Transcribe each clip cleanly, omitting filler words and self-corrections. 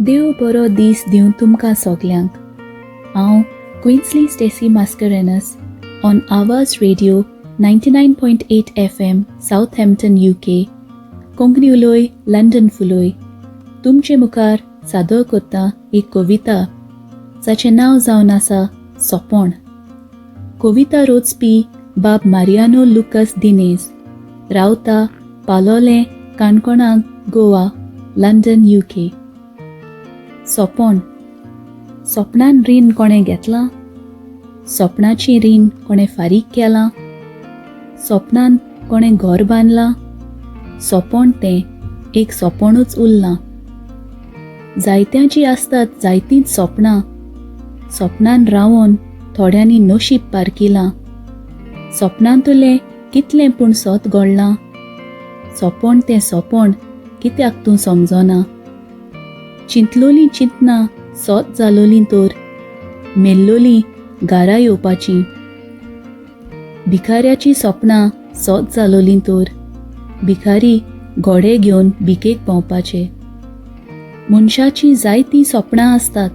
देव बरो दीस दिवं तुमकां सगल्यांक. हांव Queensley Stacy Mascarenhas on Awaaz radio 99.8 FM Southampton UK, Konkani उलोय लंडन फुलोय, तुमचे मुखार सादर करता एक कविता जाचें नांव जावन आसा सोंपण. कविता रचपी बाब मारियानो लुकस दिनेस, रावता पालोलें, काणकोणाक, गोवा, लंडन युके. सोंपण. सोपणान रीण कोणें घेतलां? सोपणाचें रीण कोणें फारीक केलां? सोपणान कोणें घर बांदलां? सोंपण तें एक सोंपणूच उरलां. जायत्यांचीं आसतात जायतींच सोपणां. सोपणान रावन थोड्यांनी नशीब पारखिलां. सोपणांतलें कितलें पूण सत घडलां? सोंपण तें सोंपण कित्याक तूं समजना? चिंतलोलीं चिंतना सत जालोलीं तर मेल्लोलीं घरा येवपाचीं. भिकाऱ्याचीं सपनां सत जालोलीं तर भिकारी घोडे घेवन भिकेक भोंवपाचे. मनशाचीं जायतीं सपनां आसतात.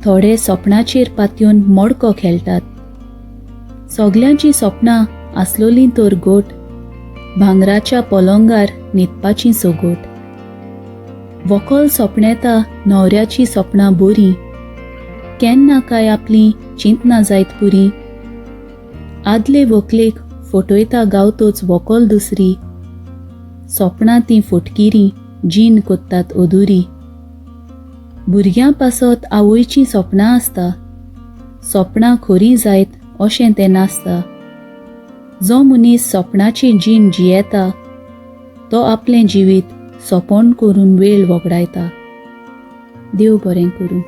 थोडे सपनाचेर पातयेवन मडको खेळटात. सगल्यांचीं सपनां आसलोलीं तर गोट भांगराच्या पलंगार न्हिदपाचीं सगोट. व्हंकल सपनेता न्हवऱ्याचीं सपनां बरीं, केन्ना काय आपलीं चिंतनां जायत पुरीं. आदले व्हंकलेक फटयता गावतोच व्हंकल दुसरी. सपनां तीं फटकिरीं, जीण कोत्तात अदुरी. भुरग्यां पासत आवयचीं सपनां आसता. सपनां खरीं जायत अशें तें नासता. जो मनीस सपनाची जीण जियेता तो आपलें जिवीत सोंपण करून वेळ वगडायता. देव बरें करूं.